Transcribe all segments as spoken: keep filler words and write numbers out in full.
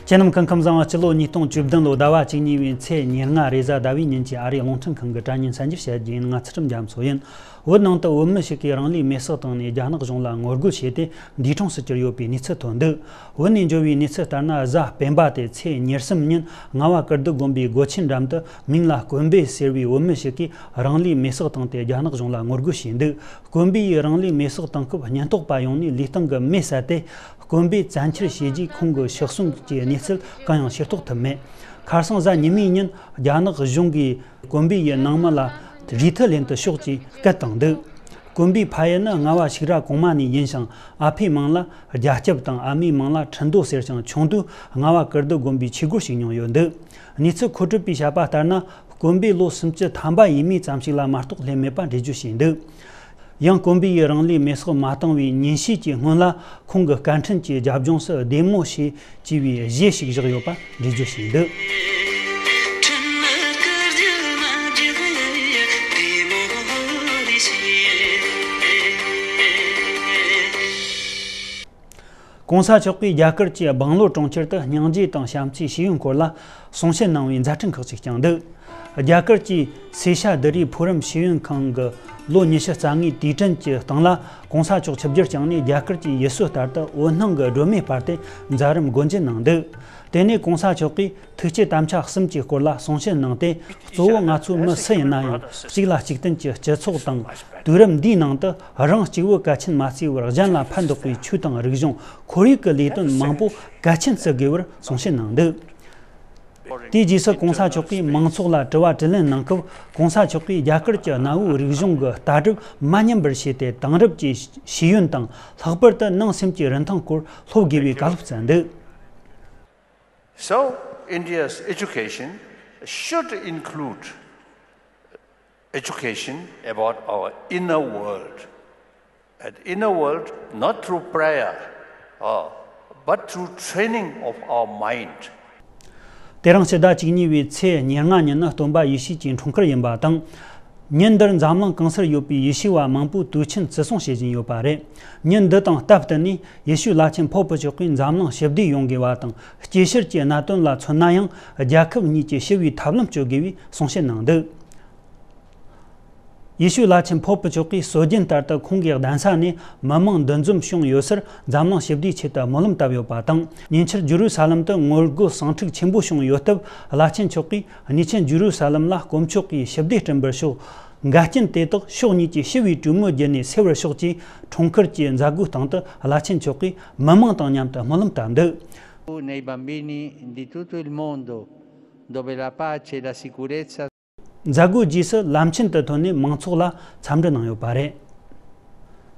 ཁྱེད་རྣམས་སྐུ་ཁམས་བཟང་བ། སྤྱི་ལོ་ཉིས་སྟོང་བཅུ་བདུན་ལོ་ཟླ་བ་བཅུ་གཉིས་པའི་ཚེས་ཉེར་ལྔ་རེས་གཟའ་ཟླ་བའི་ཉིན་གྱི་ཨ་རིའི་རླུང་འཕྲིན་ཁང་གི་དྲ་བརྙན་གསར་འགྱུར་བཤད་རྒྱུ་ཡིན། ང་ཚུལ་ཁྲིམས་རྒྱ་མཚོ་ཡིན། བོད་ནང་དུ་བོད་མི་ཞིག་གིས་རང་ལུས་མེར་སྲེག་བཏང་ནས་རྒྱ་ནག་གཞུང་ལ་ངོ་རྒོལ་བྱས་ཏེ་འདས་གྲོངས་སུ་གྱུར་ཡོད་པའི་གནས་ཚུལ་ཐོན་འདུག་བོད་ནས་འབྱོར་བའི་གནས་ཚུལ་ལྟར་ན། གཟའ་སྤེན་པ་སྟེ་ཚེས་ཉེར་གསུམ་ཉིན་རྔ་བ་ཀིརྟི་དགོན་པའི་སྒོ་ཆེན་འགྲམ་དུ་མིང་ལ་དཀོན་པོ་ཟེར་བའི་བོད་མི་ཞིག་གིས་རང་ལུས་མེར་སྲེག་བཏང་སྟེ་རྒྱ་ནག་གཞུང་ལ་ངོ་རྒོལ་བྱས་འདུག་དཀོན་པོ་ཡིས་རང་ལུས་མེར་སྲེག་བཏང་སྐབས་ཉེན་རྟོག་པ་ཡོང་ནས་ལུས་སྟེང་གི་མེ་བསད་དེ། དཀོན་པོས་བཙན་ཁྱེར་བྱས་རྗེས་ཁོང་གི་གཤེགས་གསོན་གྱི་གནས་ཚུལ་གང་ཡང་ཤེས་རྟོགས་ཐུབ་མེད། ཁ་སང་གཟའ་ཉི་མའི་ཉིན་རྒྱ་ནག་གཞུང་གིས་དཀོན་པོ་ཡི་ནང་མི་ལ་རུས་མཐུད་ལེན་དུ་ཤོག་ཅེས་སྐད་བཏང་འདུག་དཀོན་པོའི་ཕ་ཡུལ་ནི་རྔ་བ་ཤིག་ར་གོང་མ་ནས་ཡིན་ཞིང་། ཨ་ཕའི་མིང་ལ་རྒྱ་སྐྱབས་དང་ཨ་མའི་མིང་ལ་ཁྲི་མདོ་ཟེར་ཞིང་། ཆུང་དུས་རྔ་བ་ཀིརྟི་དགོན་པའི་ཆོས་སྒོར་ཞུགས་མྱོང་ཡོད་འདུག་གནས་ཚུལ་མཁོ་སྤྲོད་པས་བཤད་པ་ལྟར་ན། དཀོན་པོས་ལོ་སུམ་ཅུ་ཐམ་པ་ཡས་མས་ཙམ་ཞིག་ལ་མ་གཏོགས་སླེབས་མེད་པ་འགྲེལ་བརྗོད་བྱས་འདུག་ཡང་དཀོན་པོ་ཡིས་རང་ལུས་མེར་སྲེག་མ་བཏང་བའི་ཉིན་ཤས་ཀྱི་སྔོན་ལ། ཁོང་གི་བཀའ་དྲིན་གྱི་རྒྱབ་ལྗོངས་སུ་བདེ་མོ་ཞེས་བྲིས་པའི་གཞས་ཤིག་བཞག་ཡོད་པ་འགྲེལ་བརྗོད་བྱས་འདུག་གོང་ས་མཆོག་གིས་རྒྱ་གར་གྱི་སྦང་ལོར་གྲོང་ཁྱེར་དུ་སྙིང་རྗེ་དང་བྱམས་བརྩེའི་ཤེས་ཡོན་སྐོར་ལ་གསུང་བཤད་གནང་བའི་མཛད་འཕྲིན་ཁག་ཅིག་བསྐྱངས་འདུག་རྒྱ་གར་གྱི་སེ་ཤ་དི་རི་ཕུ་རམ་ཤེས་ཡོན་ཁང་གི་ལོ་ཉི་ཤུ་རྩ་ལྔའི་དུས་དྲན་གྱི་སྟེང་ལ། གོང་ས་མཆོག་ཆིབས་བསྒྱུར་བསྐྱངས་ནས། རྒྱ་གར་གྱི་ཡུལ་སྲོལ་ལྟར་དུ་འོད་སྣང་གི་སྒྲོན་མེ་སྤར་ཏེ་མཛད་རིམ་སྒོ་འབྱེད་གནང་འདུག་དེ་ནས་གོང་ས་མཆོག་གིས་ཐུགས་བསྐྱེད་དམ་བཅའ་གསུམ་གྱི་སྐོར་ལ་གསུང་བཤད་གནང་སྟེ། གཙོ་བོ་ང་ཚོ་མི་སུ་ཡིན་ན་ཡང་གཅིག་ལ་གཅིག་བརྟེན་གྱི་སྤྱི་ཚོགས་དང་། དུས་རབས་འདིའི་ནང་དུ་རང་གཅིག་བུ་གལ་ཆེན་མ་བརྩིས་པར། གཞན་ལ་ཕན་འདོགས་པའི་ཆོས་དང་རིག་གཞུང་། ཁོར་ཡུག་གི་ལས་དོན་མང་པོ་གལ་ཆེན་བརྩི་དགོས་པར་གསུང་བཤད་གནང་འདུག་དེའི་རྗེས་སུ་གོང་ས་མཆོག་གིས་མང་ཚོགས་ལ་དྲི་བ་དྲིས་ལན་གནང་སྐབས། གོང་ས་མཆོག་གིས་རྒྱ་གར་གྱི་གནའ་བོའི་རིག་གཞུང་གི་ལྟ་གྲུབ་མ་ཉམས་པར་བྱས་ཏེ། དེང་རབས་ཀྱི་ཤེས་ཡོན་དང་། ལྷག་པར་དུ་ནང་སེམས་ཀྱི་རིན་ཐང་སྐོར་སློབ་དགོས་པའི་བཀའ་སློབ་སྩལ་འདུག So, India's education should include education about our inner world. And inner world, not through prayer, uh, but through training of our mind. དེ་རིང་ཕྱི་ཟླ་བཅུ་གཉིས་པའི་ཚེས་ཉེར་ལྔ་ཉིན་ནི་སྟོན་པ་ཡེ་ཤུ་གྱི་འཁྲུངས་སྐར་ཡིན་པ་དང་། ཉིན་འདིར་འཛམ་གླིང་གང་སར་ཡོད་པའི་ཡེ་ཤུ་བ་མང་པོས་དུས་ཆེན་བརྩི་སྲུང་བྱེད་བཞིན་ཡོད་པ་རེད། ཉིན་འདི་དང་སྟབས་བསྟུན་ནས་ཡེ་ཤུ་བླ་ཆེན་ཕོབ་པི་མཆོག་གིས་འཛམ་གླིང་ཞི་བདེ་ཡོང་དགོས་པ་དང་། སྐྱེ་ཤུལ་གྱི་གནད་དོན་ལ་མཚོན་ན་ཡང་། རྒྱལ་ཁབ་གཉིས་ཀྱི་ཞི་བའི་ཐབས་ལམ་སྤྱོད་དགོས་པའི་གསུང་བཤད་གནང་འདུག་ཡེ་ཤུ་བླ་ཆེན་ཕོབ་པི་མཆོག་གིས་སྲོལ་རྒྱུན་ལྟར་དུ་ཁོང་གི་གདན་ས་ནས་མི་མང་འདུ་འཛོམས་བྱུང་ཡོད་སར། འཛམ་གླིང་ཞི་བདེའི་ཆེད་དུ་སྨོན་ལམ་བཏབ་ཡོད་པ་དང་། ཉེ་ཆར་ཇེ་རུ་ས་ལམ་དུ་ངོ་རྒོལ་ཟིང་འཁྲུག་ཆེན་པོ་བྱུང་ཡོད་སྟབས། བླ་ཆེན་མཆོག་གིས་ཉེ་ཆར་ཇེ་རུ་ས་ལམ་ལ་དཀོན་མཆོག་གིས་ཞི་བདེ་སྐྲུན་པར་ཤོག་འགལ་རྐྱེན་དེ་དག་ཕྱོགས་གཉིས་ཀྱི་ཞི་བའི་གྲོས་མོལ་བརྒྱུད་ནས་སེལ་བར་ཤོག་ཅེས་འཁྲུངས་སྐར་གྱི་མཛད་སྒོའི་སྟེང་དུ་བླ་ཆེན་མཆོག་གིས་མི་མང་དང་མཉམ་དུ་སྨོན་ལམ་བཏབ་འདུག Nei bambini di tutto il mondo, dove la pace e la sicurezza. མཛད་སྒོའི་རྗེས་སུ་ལམ་ཆེན་དུ་ཐོན་ནས་མང་ཚོགས་ལ་འཚམས་འདྲི་གནང་ཡོད་པ་རེད།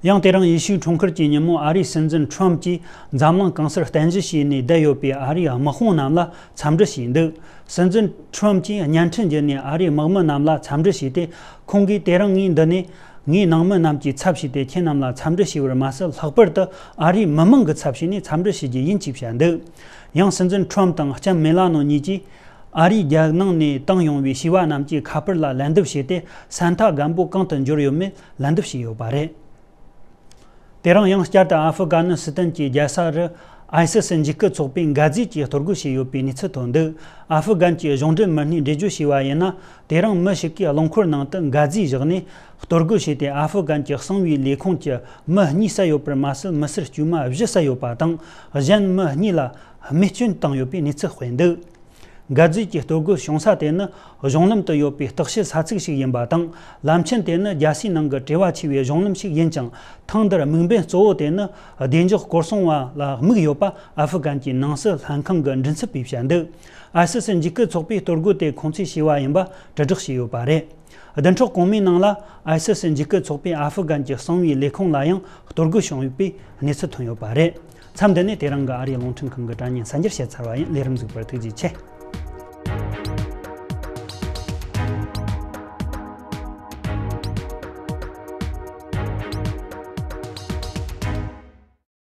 ཡང་དེ་རིང་ཡེ་ཤུའི་འཁྲུངས་སྐར་གྱི་ཉིན་མོ་ཨ་རིའི་སྲིད་འཛིན་ཁྲོམ་གྱིས་འཛམ་གླིང་གང་སར་རྟེན་གཞི་བྱས་ནས་བསྡད་ཡོད་པའི་ཨ་རིའི་དམག་དཔུང་རྣམས་ལ་འཚམས་འདྲི་ཞུས་འདུག་སྲིད་འཛིན་ཁྲོམ་གྱིས་བརྙན་འཕྲིན་བརྒྱུད་ནས་ཨ་རིའི་དམག་མི་རྣམས་ལ་འཚམས་འདྲི་ཞུས་ཏེ། ཁོང་གིས་དེ་རིང་ངས་འདི་ནས་ངའི་ནང་མི་རྣམས་ཀྱི་ཚབ་བྱས་ཏེ་ཁྱེད་རྣམས་ལ་འཚམས་འདྲི་ཞུས་པར་མ་ཟད། ལྷག་པར་དུ་ཨ་རིའི་མི་མང་གི་ཚབ་བྱས་ནས་འཚམས་འདྲི་ཞུ་རྒྱུ་ཡིན་ཅེས་བཤད་འདུག་ཡང་སྲིད་འཛིན་ཁྲོམ་དང་ལྕམ་མེ་ལ་ནོ་གཉིས་ཀྱིས། ཨ་རིའི་རྒྱལ་ནང་ནས་བཏང་ཡོང་བའི་བྱིས་པ་རྣམས་ཀྱི་ཁ་པར་ལ་ལན་འདེབས་བྱས་ཏེ། ས་མཐའ་རྒན་པོ་གང་དུ་འབྱོར་ཡོད་མེད་ལན་འདེབས་བྱས་ཡོད་པ་རེད། དེ་རིང་ཡང་བསྐྱར་དུ་ཨ་ཧྥུ་ག་ནི་སི་ཐན་གྱི་རྒྱལ་ས་རུ་ཨའི་སི་སི་འཇིགས་སྐུལ་ཚོགས་པས་འགལ་རྫས་ཀྱི་གཏོར་རྒོལ་བྱས་ཡོད་པའི་གནས་ཚུལ་ཐོན་འདུག་ཨ་ཧྥུ་གན་གྱི་གཞུང་འབྲེལ་མི་སྣས་འགྲེལ་བརྗོད་བྱས་པ་ཡིན་ན། དེ་རིང་མི་ཞིག་གིས་རླངས་འཁོར་ནང་དུ་འགལ་རྫས་བཞག་ནས་གཏོར་རྒོལ་བྱས་ཏེ། ཨ་ཧྥུ་གན་གྱི་གསང་བའི་ལས་ཁུངས་ཀྱི་མི་གཉིས་བསད་ཡོད་པར་མ་ཟད། མི་སེར་དཀྱུས་མ་བཞི་བསད་ཡོད་པ་དང་། གཞན་མི་གཉིས་ལ་རྨས་སྐྱོན་བཏང་ཡོད་པའི་གནས་ཚུལ་སྤེལ་འདུག་འགལ་རྫས་ཀྱི་གཏོར་རྒོལ་བྱུང་ས་དེ་ནི་གཞུང་ལམ་དུ་ཡོད་པའི་བརྟག་དཔྱད་ས་ཚིགས་ཤིག་ཡིན་པ་དང་། ལམ་ཆེན་དེ་ནི་རྒྱལ་སའི་ནང་གི་བྲེལ་བ་ཆེ་བའི་གཞུང་ལམ་ཞིག་ཡིན་ཅིང་། ཐེངས་འདིར་དམིགས་འབེན་གཙོ་བོ་དེ་ནི་བདེ་འཇགས་སྐོར་སྲུང་བ་ལ་དམིགས་ཡོད་པ་ཨ་ཧྥུ་གན་གྱི་ནང་སྲིད་ལྷན་ཁང་གི་མགྲིན་ཚབ་པས་བཤད་འདུག་ཨའི་སི་སི་འཇིགས་སྐུལ་ཚོགས་པས་གཏོར་རྒོལ་དེ་ཁུངས་སྐྱེལ་བྱས་པ་ཡིན་པ་དྲིལ་བསྒྲགས་བྱས་ཡོད་པ་རེད། བདུན་ཕྲག་གོང་མའི་ནང་ལ་ཨའི་སི་སི་འཇིགས་སྐུལ་ཚོགས་པས་ཨ་ཧྥུ་གན་གྱི་གསང་བའི་ལས་ཁུངས་ལ་ཡང་གཏོར་རྒོལ་བྱུང་ཡོད་པའི་གནས་ཚུལ་ཐོན་ཡོད་པ་རེད། མཚམས་འདི་ནས་དེ་རིང་གི་ཨ་རིའི་རླུང་འཕྲིན་ཁང་གི་དྲ་བརྙན་གསར་འགྱུར་བཤད་ཚར་བ་ཡིན། ལས་རིམ་གཟིགས་པར་ཐུགས་རྗེ་ཆེ།